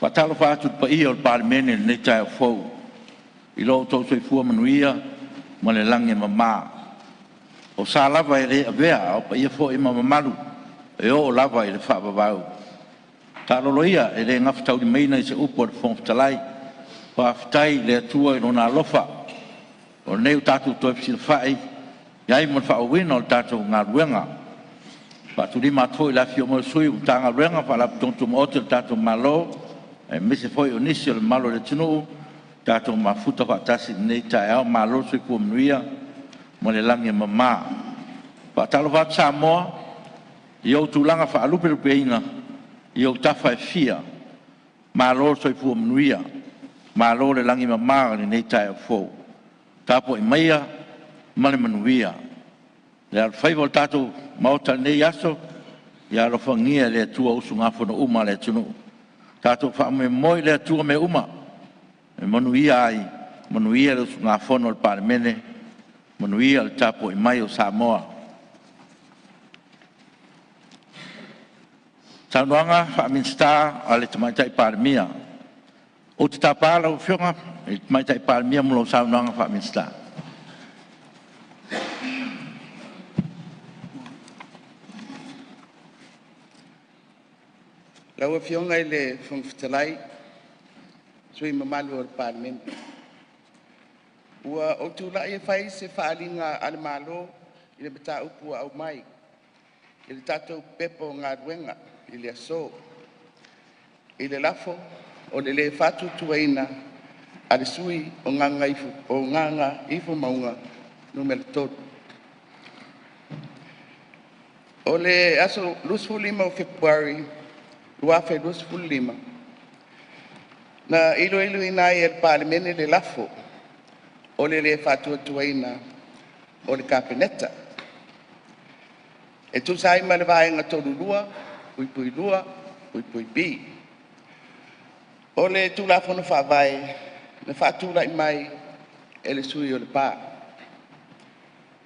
Faatalofa atu i le paia o le Palemene i lenei taeao fou i lo outou soifua manuia ma le lagi e mama. O sa lava e le avea, a o paia foi ma mamalu e oo lava i le faavavau. Taalolo ia e le gafataulimaina i se upu a le Fofoga Fetalai. Faafetai i le Atua i Lona alofa o lenei ua tatou toe fesilafai ai mo le faaauauina o le tatou galuega. E faatulima atu foi i le afifio mai o sui o Matagaluega ma Faalapotopotoga Tumaoti a le tatou Malo aemaise foi o nisi o le mamalu o le atunuu ua tatou mafuta faatasi i lenei taeao. Malo le soifua manuia ma le lagi e mama. E faatalofa atu Samoa i ou tulaga faalupelupeina i ou tafa e fia, malo le soifua manuia, malo le lagi e mama i lenei taeao fou. Tapuai maia ma le manuia. Le alofaiva o le tatou Maota i lenei aso, ia alofagia e le Atua usugafono uma a le atunuu. Tatou faamoemoe i le Atua mea uma e manuia ai, manuia le usugafono a le Palemene, manuia le tapuai mai o Samoa. Saunoaga Faa-Minisita a le Tamaitai Palemia. Ou te tapa lau Afioga i le Tamaitai Palemia mo lau Saunoaga Faa-Minisita. Lau Afioga i le Fofoga Fetalai ma sui usufono mamalu o le Palemene, ua ou tulai e fai se Faaaliga a le Malo i le mataupu ua aumai i le tatou Pepa o Galuega i le aso, i le lafo o le lē Faatuatuaina o le sui usufono mo Gagaifomauga Nu.3. O le aso 25 o Fepuari 2025, na iloiloina ai e le Palemene le lafo o le lē Faatuatuaina o le Kapeneta e tusa ai ma le Vaega 32(2)(b) o le Tulafono Faavae na faatulai mai e le sui usufono o Lepa.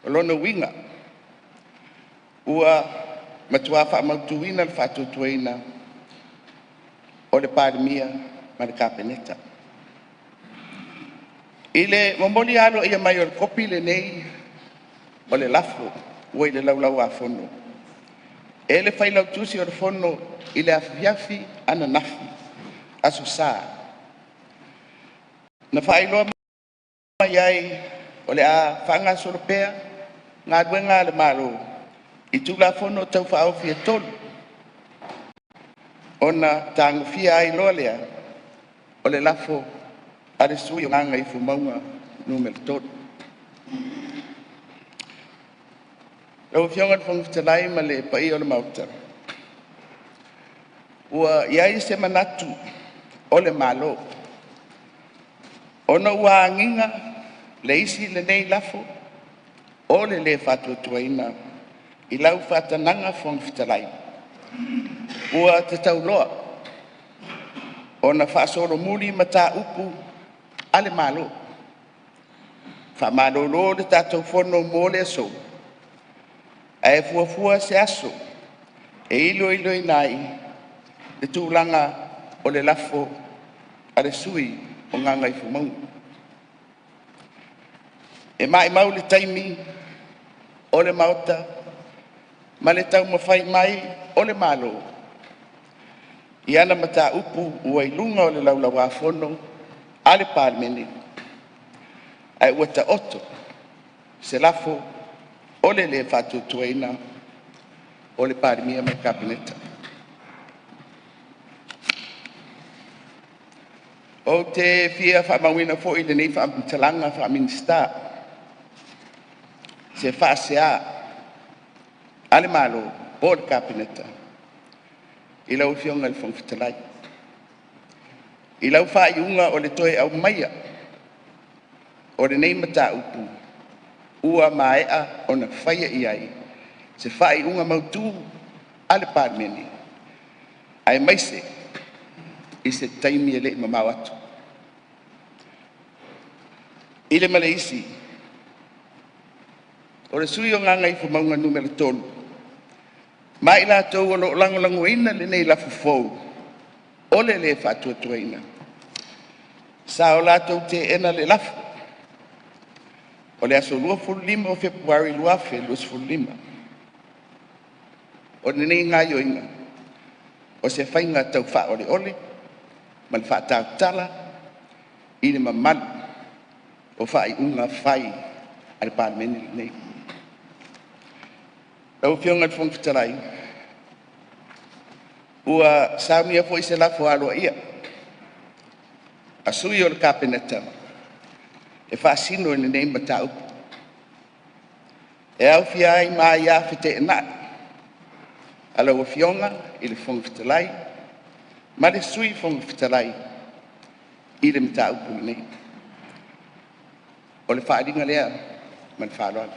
O lona uiga, ua matua faamautuina le faatuatuaina o le Palemia ma le Kapeneta. I le momolia aloaia mai o le kopi lenei o le lafo ua i le Laulau a Fono e le Failautusi o le Fono i le afiafi ananafi, aso Sa, na faailoa mai ai o le a faagasolo pea galuega a le Malo i Tulafono Tau Faaofi e 3, ona tagofia ai loa lea o le lafo a le sui usufono mo Gagaifomauga Nu.3. Lau Afioga i le Fofoga Fetalai ma le paia o le Maota, ua i ai se manatu o le Malo, ona ua agiga le isi lenei lafo o le lē Faatuatuaina i lau faatanaga Fofoga Fetalai, ua tatau loa ona faasolomuli mataupu a le Malo, faamalolo le tatou Fono mo le aso, ae fuafua se aso e iloiloina ai le tulaga o le lafo a le sui usufono mo Gagaifomauga. E maumau le taimi o le Maota ma le taumafai mai o le Malo i ana mataupu ua i luga o le Laulau-a-Fono a le Palemene, ae ua taoto se lafo o le lē Faatuatuaina o le Palemia ma le Kapeneta. Ou te fia faamauina foi i lenei faamatalaga faa-Minisita se faasea a le Malo po o le Kapeneta i lau Afioga i le Fofoga Fetalai, i lau faaiuga o le toe aumaia o lenei mataupu ua maea ona faia i ai se faaiuga mautu a le Palemene, aemaise i se taimi e le i mamao atu. I le ma le isi, o le sui usufono mo Gagaifomauga Nu.3 ma i latou o lo o lagolagoina lenei lafo fou, o le lē Faatuatuaina, sa o latou teena le lafo o le aso 25 Fepuari 2025. O lenei gaoioiga, o se faiga taufaaoleole ma le faatautala i le mamalu o faaiuga fai a le Palemene lenei. Lau Afioga i le Fofoga Fetalai, ua saunia foi se lafo aloaia a sui o le Kapeneta e faasino i lenei mataupu, e aofia ai ma aia feteenai a lau Afioga i le Fofoga Fetalai ma le Sui Fofoga Fetalai i le mataupu lenei. O le faaaliga lea ma le faaaloalo.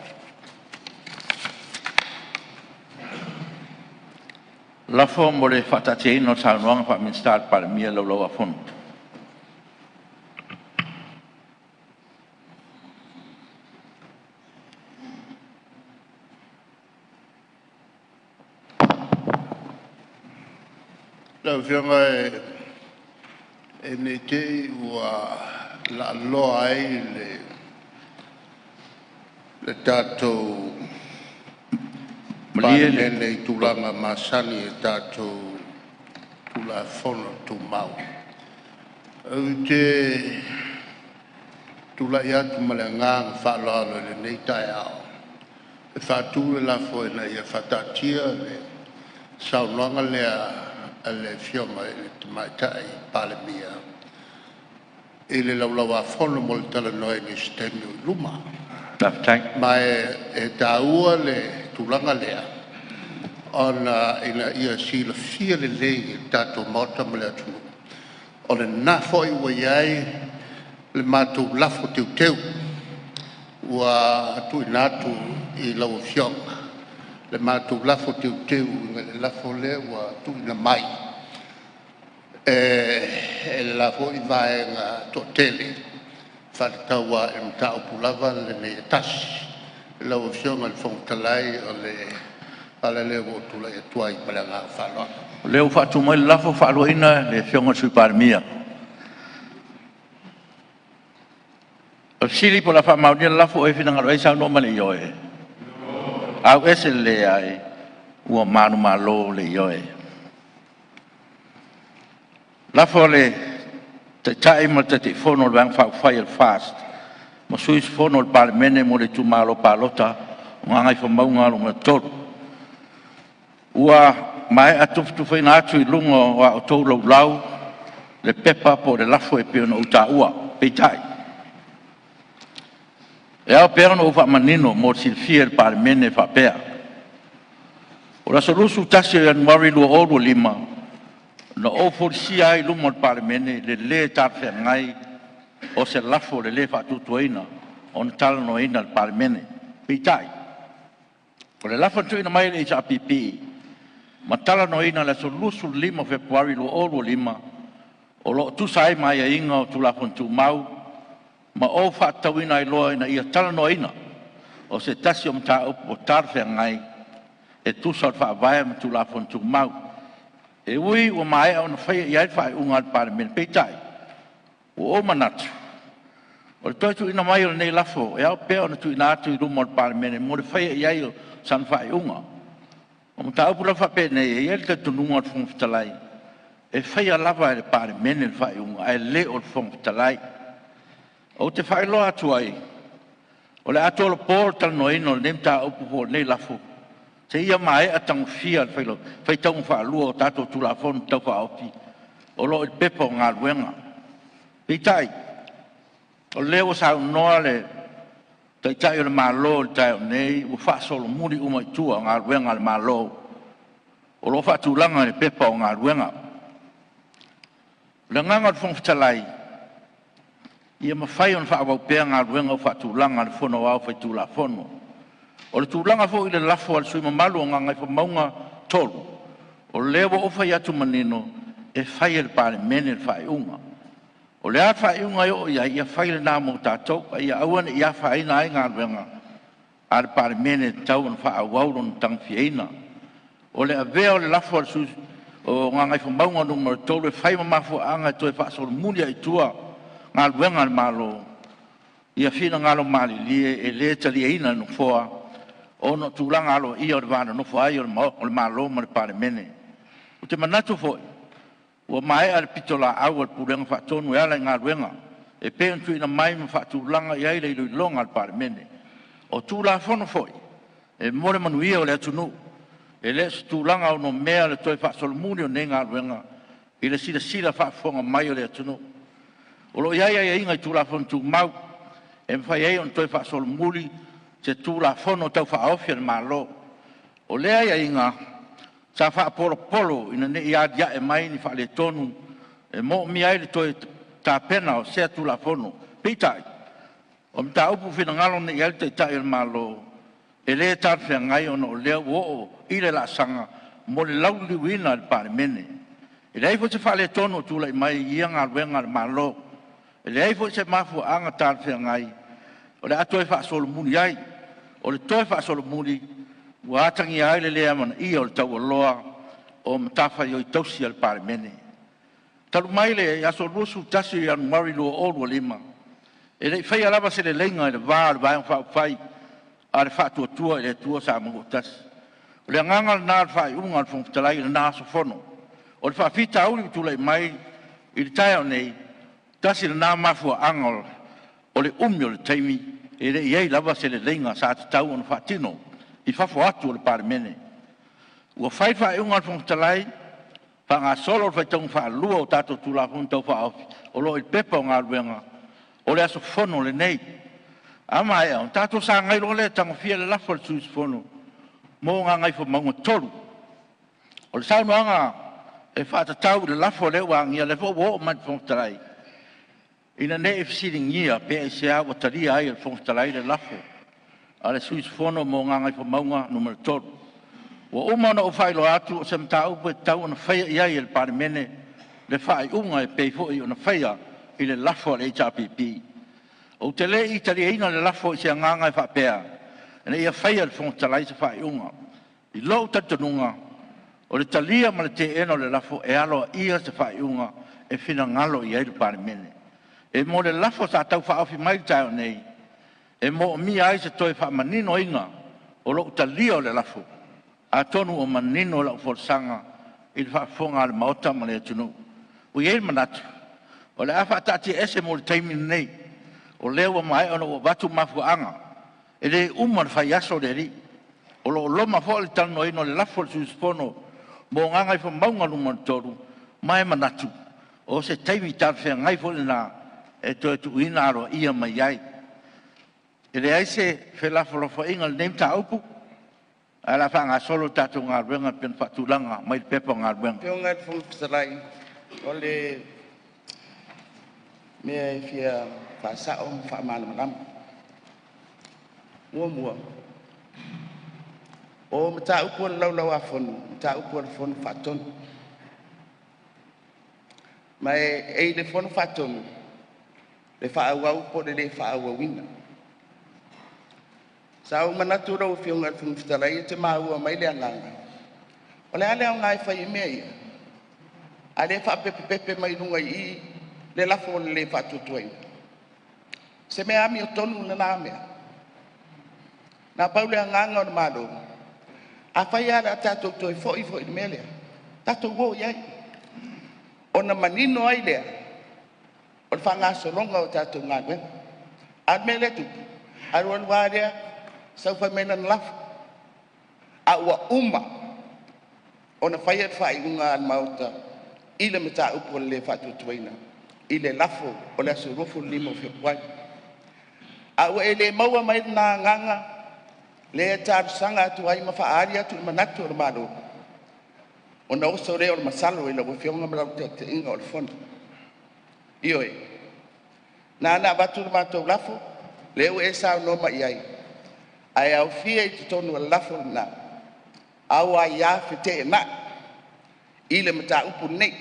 Lafo mo le faataatiaina o Saunoaga Faa-Minisita a le Palemia i le Laulau-a-Fono. Lau Afioga ne i te i ua laaloa ai le tatou Malie le Palemene i tulaga masani i tatou Tulafono Tumau, ou te tulai atu ma le agaga faaaloalo i lenei taeao e faatu le lafo, Ina ia faataatia le saunoaga lea a le Afioga i le Tamaitai Palemia i le Laulau-a-Fono mo le talanoaina i se taimi o i luma. Faafetai. Ma e taua le tulaga lea ona ina ia silafia lelei e le tatou Maota ma le atunuu, o lena foi ua i ai le matou lafo teuteu ua tuuina atu i lau Afioga, le matou lafo teuteu e uiga i le lafo lea ua tuuina mai e le la foi Vaega toatele, e faatatau lava i le mataupu lava lenei e tasi. Lau Afioga i le Fofoga Fetalai, o le ala lea ua ou tulai atu ai ma le agaga faaaloalo. O lea ua faatu mai le lafo, Faaluaina le Afioga i le Sui Palemia. O le fesili po o le a faamaonia le lafo, o ai e finagalo i ai saunoa mai i le ioe. Leai. Ua manumalo le Ioe. Lafo a le Taitai ma le Taitaifono o le Vaega Faaupufai a le FAST ma sui usufono o le Palemene mo le Itumalo Palota o Gagaifomauga Nu.3. Ua maea tufatufaina atu i luga o a outou Laulau le pepa po o le lafo e pei ona ou taua. Peitai, e ao pea ona ou faamanino mo le silafia e le Palemene e faapea, o le aso 21 o Ianuari 2025, na ou folasia ai i luma o le Palemene le lē talafeagai o se lafo o le lē Faatuatuaina ona talanoaina e le Palemene. Peitai, o le lafo na tuuina mai e le HRPP ma talanoaina i le aso 25 o Fepuari 2025, o lo o tusa ai ma aiaiga o Tulafono Tumau ma ou faatatauina ai loa ina ia talanoaina o se tasi o mataupu ua talafeagai e tusa o le Faavae ma Tulafono Tumau. E ui ua maea ona faia i ai le faaiuga a le Palemene, peitai ua ou manatu, o le toe tuuina mai o lenei lafo e ao pea ona tuuina atu i luma o le Palemene mo le faia i ai o sana faaiuga. O mataupu lava faapenei, e i ai le talitonuga o le Fofoga Fetalai, e faia lava e le Palemene le faaiuga ae le o le Fofoga Fetalai. Ou te faailoa atu ai, o le a tolopo le talanoaina o lenei mataupu po o lenei lafo seia maea tagofia le faitauga faalua o tatou Tulafono Tau Faaofi o lo o i le Pepa o Galuega. Peitai, o lea ua saunoa le Taitai o le Malo i le taeao nei ua faasolomuli uma i tua galuega a le Malo o lo o faatulaga i le Pepa o Galuega. O le agaga o le Fofoga Fetalai, ia mafai ona faaauau pea galuega ua faatulaga a le Fono Aoao Faitulafono. O le tulaga foi i le lafo a le sui usufono mamalu o Gagaifomauga 3, o lea ua ou fai atu manino, e fai e le Palemene le faaiuga. O le a le faaiuga e oo i ai, ia fai lena mo tatou, a ia aua ne i afaina ai galuega a le Palemene e tatau ona faaauau lona tagofiaina. O le avea o le lafo a le sui o Gagaifomauga Nu.3 e fai ma mafuaaga e toe faasolomuli ai i tua galuega a le Malo, ia finagalo malilie e le taliaina e le Nofoa ona o tulaga aloaia o le va nonofo ai o le Malo ma le Palemene. Ou te manatu foi ua maea le pitolaau a le Pulega Faatonu e ala i galuega e pei ona tuuina mai ma faatulaga i ai le iloiloga a le Palemene. O Tulafono foi e mo le manuia o le atunuu, e le o se tulaga onomea le toe faasolomuli o nei galuega i le silasila faafofoga mai o le atunuu. O lo o i ai aiaiga i Tulafono Tumau e mafai ai ona toe faasolomuli se Tulafono Tau Faaofi a le Malo. O lea aiaiga sa faapolopolo ina ne i alia'e mai ni faaletonu e moomia ai le toe tapena o sea Tulafono. Peitai, o mataupu ua finagalo nei i ai le Taitai o le Malo, e le talafeagai ona o lea ua oo i le laasaga mo le lauliliuina e le Palemene. E leai foi se faaletonu o tulai mai i ia galuega a le Malo. E leai foi se mafuaaga talafeagai o le a toe faasolomuli ai. O le toe faasolomuli ua atagia ai le le amanaia o le taualoa o matafaioi tausi a le Palemene. Talu mai le aso 21 o Ianuari 2025, e le i faia lava se leleiga i le va o le Vaega Faaupufai a le Faatuatua i le Atua Samoa ua Tasi. O le agaga lena o le faaiuga a le Fofoga Fetalai i lena aso Fono. O le faafitauli ua tulai mai i le taeao nei, tasi lena mafuaaga o le umi o le taimi e le i i ai lava se leleiga sa tatau ona faatino i fafo atu o le Palemene. Ua fai le faaiuga a le Fofoga Fetalai, faagasolo le faitauga faalua o tatou Tulafono Tau Faaofi o lo o i le Pepa o Galuega o le aso Fono lenei. A maea ona tatou sagai loa lea e tagofia le lafo a le sui usufono mo Gagaifomauga 3. O le saunoaga e faatatau i le lafo lea ua agia, lea foi ua oo mai i le Fofoga Fetalai, ina ne i fesiligia pe aisea ua talia ai e le Fofoga Fetalai le lafo a le sui usufono mo Gagaifomauga 3. Ua uma ona ou faailoa atu, o se mataupu e tatau ona faia i ai e le Palemene le faaiuga e pei foi ona faia i le lafo a le HRPP. Ou te le i taliaina le lafo i se agaga e faapea ina ia faia e le Fofoga Fetalai se faaiuga. I lou talitonuga, o le talia ma le teena o le lafo, e aloaia se faaiuga e finagalo i ai le Palemene. E mo le lafo sa tau faaofi mai i le taeao nei, e moomia ai se toe faamaninoina o lou talia o le lafo, atonu ua manino lau folasaga i le faafofoga a le Maota ma le atunuu. Ua i ai le manatu, o le a faataatiaese mo le taimi lenei, o lea ua maea ona ou avatu mafuaaga. E le uma le faiaso le alii. O lo o loma foi le talanoaina o le lafo a le sui usufono mo Gagaifomauga 3, ma e manatu o se taimi talafeagai foi lena e toe tuuina aloaia mai ai. E leai se felafolafoaiga i lenei mataupu, ae o le a faagasolo le tatou galuega e pei ona faatulaga mai le Pepa o Galuega. Lau Afioga i le Fofoga Fetalai, o le mea e fia faasao ma faamalamalama. Muamua, o mataupu a le Laulau-a-Fono, o mataupu a le Fono Faatonu. Ma e i le Fono Faatonu le faaauau po o le le faaauauina. Sa ou manatu lau Afioga i le Fofoga Fetalai e te maua mai le agaga, o le a le aoga e fai ai mea ia, a o lea e faapepepepe mai luga i i le lafo o le le faatuatuaina? O se mea amiotonu lena mea? Na pau le agaga o le Malo, afai lava o le a tatou toe foi foi i le mea lea, tatou o i ai, ona manino ai lea o le faagasologa o tatou galuega. A o le mea lea e tupu, alu alu lava lea sau fai mai lana lafo, a ua uma ona faia le faaiuga a le Maota i le mataupu o le le faatuatuaina i le lafo o le aso 25 o Fepuari. A ua e le maua mai lena agaga lea e talosaga atu ai ma faaali atu le manatu o le Malo, ona oso lea o le masalo i lau Afioga ma lau taitaiga o le Fono. Ioe, na ala ona avatu le matou lafo, lea ua e saunoa mai i ai, ae aofia i totonu o le lafo lena au aia feteenai i le mataupu lenei.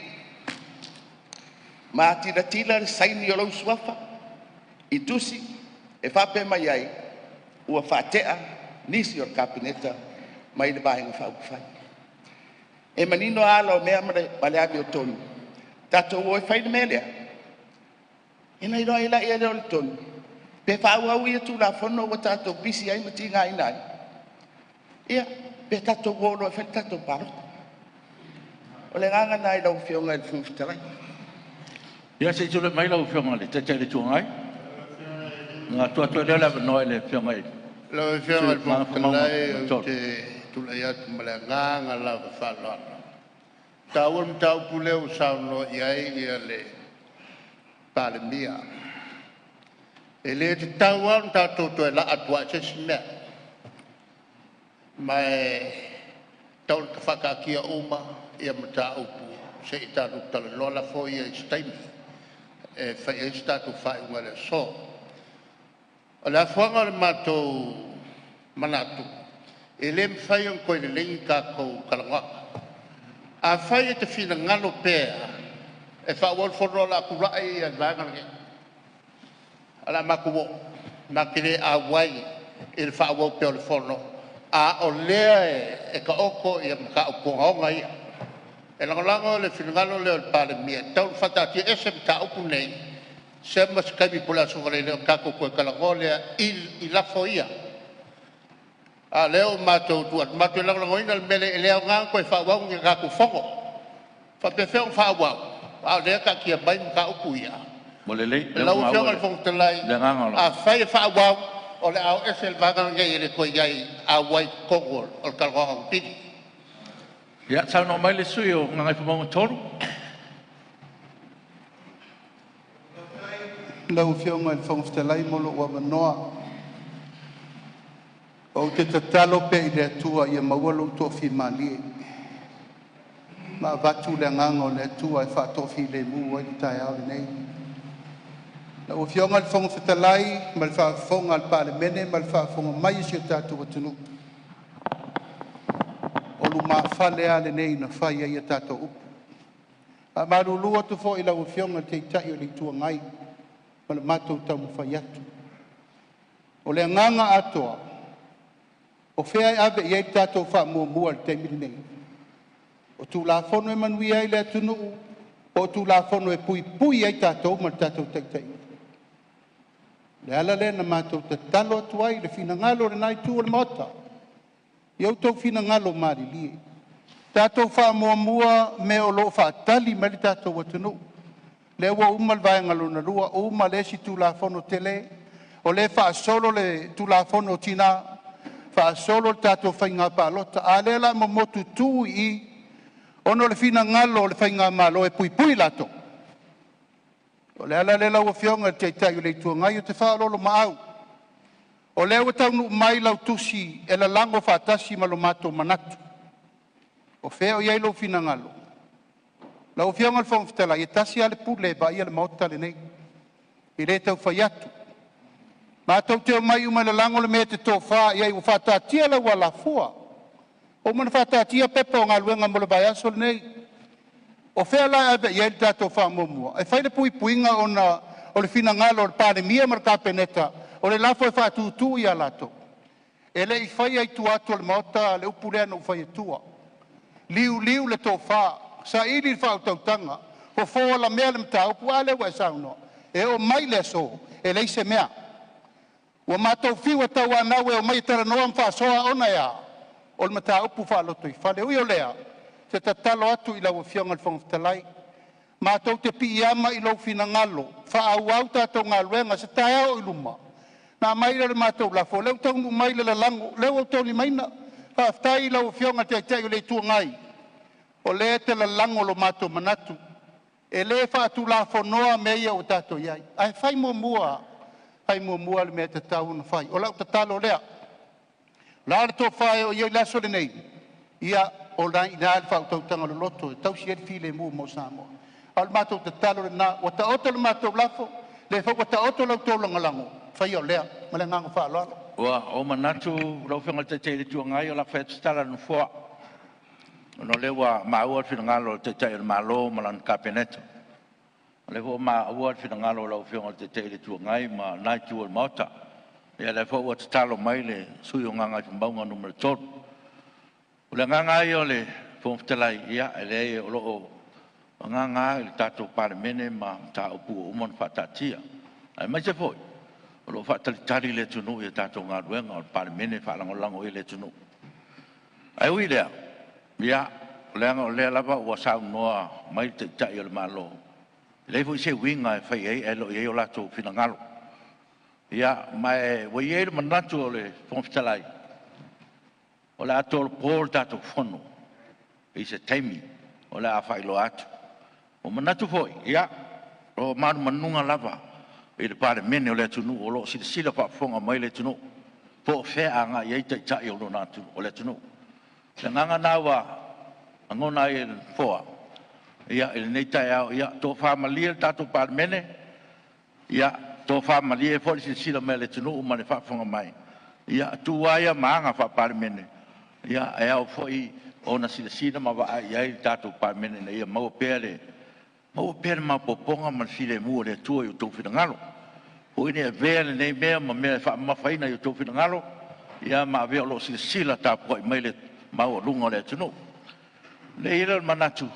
Ma tilotilo le saini o lou suafa i tusi e faapea mai ai, ua faatea nisi o le Kapeneta mai le Vaega Faaupufai. E manino ala o mea ma le amiotonu, tatou o e fai le mea lea, ona iloa ai lea o le tonu pe faaauau ia Tulafono ua tatou pisi ai ma tigaina ai, ia pe tatou o loa e fai le tatou palota. O le agaga lena i lau Afioga i le Fofoga Fetalai. Ia se i tulai mai lau Afioga i le Taitai o le Itu Agai, ona tuu atu ai lea o le avanoa i le Afioga i le Lau sui Afioga i le usufono Fofoga mo Gagaifomauga Fetalai, ou 3. te tulai atu ma le agaga lava faaaloalo. E taua le mataupu lea ua saunoa i ai le Palemia. E le tatau lava ona tatou toe laa atu i se isi mea, ma e tatau ona faataatia uma mataupu se i tatou talanoa lafo ia i se taimi e fai ai se tatou faaiuga i le aso. O le afuaga o le matou manatu, e le mafai ona toe lelei ni tatou talanoaga. Afai e te finagalo pea e faaauau le fono, o le a tulai le Vaega lenei, o le a matou o matou te le auai i le faaauau pea o le fono a o lea e taoto mataupu ogaoga ia. E lagolago le finagalo lea o le Palemia e tatau ona faataatiaese mataupu nei seia ma se taimi po o le aso Faraile ona tatou toe talanoa lea i lafo ia. A o lea ua matou tu atu matou te lagolagoina le mea lea, e le aoga ona toe faaauau ni a tatou Fono. E faapefea ona faaauau a o lea e taatia mai mataupu ia? Ua lelei o lea ua Lau maua Afioga i le Fofoga Fetalai, le agaga o le afai e faaauau, o le a o ese le vaega lenei e le toe i ai auai i totonu o le talanoaga o pili. Ia saunoa mai le sui usufono mo Gagaifomauga 3. Lau Afioga i le Fofoga Fetalai mo lou avanoa. Ou te tatalo pea i le Atua ia maua lou toafimalie ma avatu le agaga o le Atua e faatoafilemu ai le taeao lenei. Lau Afioga i le Fofoga Fetalai ma le faafofoga a le Palemene ma le faafofoga mai a si o tatou atunuu, o lumafale lava lenei na fai ai a tatou upu. E faamalulu atu foi i lau Afioga i le Taitai o le Itu Agai ma le matou taumafai atu. O le agaga atoa, o fea e ave i ai le tatou faamuamua i le taimi lenei? O Tulafono e manuia ai le atunuu po o Tulafono e puipui ai tatou ma le tatou taitaiga? O le ala lea na matou tatalo atu ai i le finagalo o lena itu o le Maota, ia outou finagalo malilie, tatou faamuamua mea o lo o faatali mai le tatou atunuu. Lea ua uma le vaega lona lua, uma le isi Tulafono tele, o lea e faasolo le Tulafono o Tina, faasolo le tatou Faiga Palota, a o lea o le a momotutu i i ona o le finagalo o le faigamalo e puipui latou. O le ala lea lau Afioga i le Taitai o le Itu Agai, ou te faaoloolomaau, o lea ua taunuu mai lau tusi e lalago faatasi ma lo matou manatu. O fea o i ai lou finagalo? Lau Afioga i le Fofoga Fetalai, e tasi lava le pule e vaaia le Maota lenei. E le tau fai atu. Matou te omai uma e lalago le mea e te tofa i ai ua faataatia lau alafua, ua uma ona faataatia pepa o galuega mo le vaiaso lenei. O fea la e ave i ai le tatou faamuamua? E fai le puipuiga ona o le finagalo o le Palemia ma le Kapeneta, o le lafo e faatutu ia latou. E le i faia i tua atu o le Maota le upu lea na ou fai atua, liuliu le tofa, saili le faautautaga, fofo alamea le mataupu. A lea ua e saunoa? E oo mai i le aso, e leai se mea. Ua matou fiu e tauanau e omai e talanoa ma faasoa, ona e a? O le mataupu faalotoifale. E ui o lea, ou te tatalo atu i lau Afioga i le Fofoga Fetalai, matou te piiama i lou finagalo, faaauau tatou galuega. O se taeao oi luma ona aumai lea o le matou lafo, o lea ua taunuu mai le lalago, o lea ua outou taulimaina. Faafetai i lau Afioga i le Taitai o le Itu Agai, o lea e te lalago lo matou manatu. E le faatulafonoa mea ia ua tatou i ai, ae fai muamua, fai muamua le mea e tatau ona fai. O lau tatalo lea, o le a le tofa e oo i ai le aso lenei, ia o lena e i ina le faautautaga loloto e tausi ai le filemu mo Samoa. A o le matou tatalo lena, ua taoto le matou lafo, o lea foi ua taoto la outou lagolago, faia o lea. Ma le agaga faaaloalo. Ua ou manatu lau Afioga i le Taitai o le Itu Agai o le a fai atu se tala a le Nofoa, ona o lea ua maua le finagalo o le Taitai o le Malo ma lana Kapeneta. O lea foi ua maua le finagalo o lau Afioga i le Taitai o le Itu Agai ma lena itu o le Maota. Ia o lea foi ua tatalo mai le sui usufono mo Gagaifomauga 3. O le agaga lava ia o le Fofoga Fetalai, ia e leai o lo o agaga lava i le tatou Palemene ma mataupu ua uma ona faataatia, aemaise foi o lo o faatalitali le atunuu i a tatou galuega, o le Palemene e faalagolago i ai le atunuu. Ae ui i lea, ia, leaga o lea lava ua saunoa mai le Taitai o le Malo, e leai foi se uiga e fai ai ae le o i ai o latou finagalo. Ia, ma ua i ai le manatu o le Fofoga Fetalai, o le a tolopo le tatou Fono i se taimi o le a faailoa atu. Ua manatu foi, ia, o manumanuga lava i le Palemene o le atunuu o lo o silasila faafofoga mai le atunuu po o fea e agai i ai Taitai o le atunuu. O le agaga lena ua lagona ai e le Nofoa i lenei taeao, ia tofa malie le tatou Palemene, ia tofa malie foi le silasila mai a le atunuu ma le faafofoga mai. Ia tu lava ia ma aga faa-Palemene, e ao foi ona silasila ma vaai i ai le tatou Palemene ina ia maua pea le maopoopoga ma le filemu o le Atua i o outou finagalo. Aua foi ne i avea lenei mea ma mea e faamamafaina i outou finagalo, ia ma avea o lo o silasila tapuai mai le maualuga o le atunuu. Ona i ai lea o le manatu,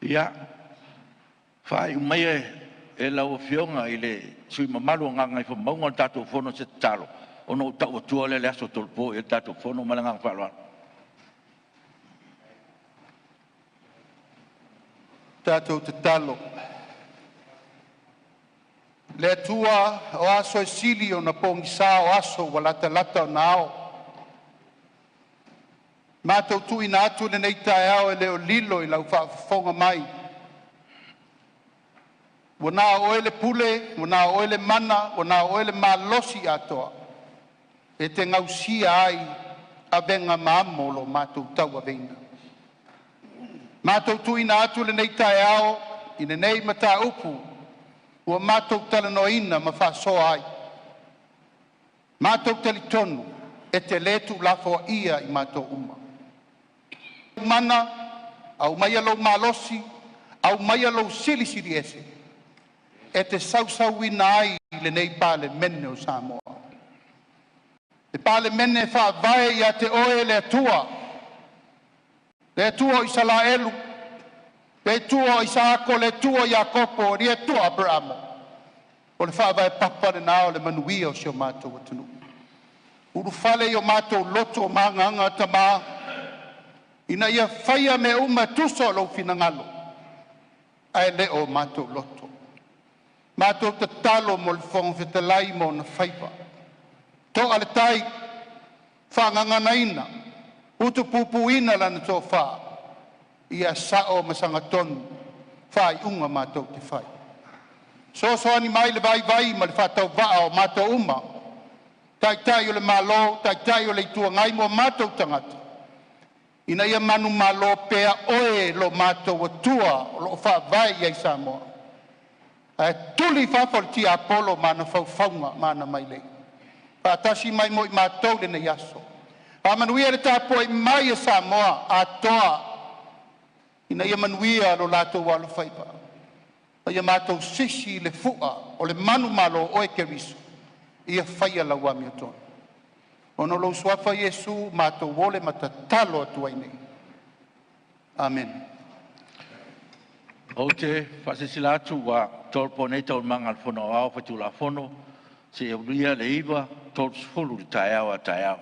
ia faaiu maia e lau Afioga i le sui usufono mamalu mo Gagaifomauga le tatou fono i se tatalo, ona ou tau atua lea o le aso e tolopo i ai le tatou fono. Ma le agaga faaaloalo. Tatou tatalo. Le Atua, o aso e sili ona pogisa, o aso ua latalata ona ao. Matou tuuina atu lenei taeao e le o lilo i lau faafofoga mai, ua na o Oe le pule, ua na o Oe le mana, ua na o Oe le malosi atoa e te gausia ai avega ma amo o lo matou tauaveina. Matou tuuina atu lenei taeao i lenei mataupu ua matou talanoaina ma faasoa ai, matou te talitonu e te le tuulafoaia i matou uma. Mana, aumaia lou malosi, aumaia lou Silisili Ese e te sausuina ai lenei Palemene o Samoa. Le Palemene e faavae ia te Oe le Atua, le Atua o Isalaelu, le Atua o Isaako, le Atua o Iakopo, le Atua o Aperamo. O le faavae papa lena o le manuia o si o matou atunuu. Ulufale i o matou loto ma agaga Tama, ina ia faia mea uma e tusa o lou finagalo ae le o matou loto. Matou tatalo mo le Fofoga Fetalai ma ona faiva, toa le tai, faagaganaina, utupupuina lana tofa, ia sao ma sagatonu faaiuga matou te fai. Fesoasoani mai le vaivai ma le faatauvaa o matou uma, Taitai o le Malo, Taitai o le Itu Agai ma o matou tagata, ina ia manumalo pea Oe lo matou Atua o lo o faavae i ai Samoa, ae tuli i fafo le tiapolo ma ana faufauga ma ana mailei. Faatasi mai ma i matou i lenei aso. Faamanuia le tapuai mai a Samoa atoa ina ia manuia lo latou alofaiva, ma ia matou sisi i le fua o le manumalo o Oe Keriso ia faia lau amiotonu. Ona o lou suafa Iesu matou ole ma tatalo atu ai nei. Amene. Ou te faasilasila atu ua tolopo nei Taualumaga a le Fono Aoao Faitulafono seia aulia le 9:30 i le taeao a taeao.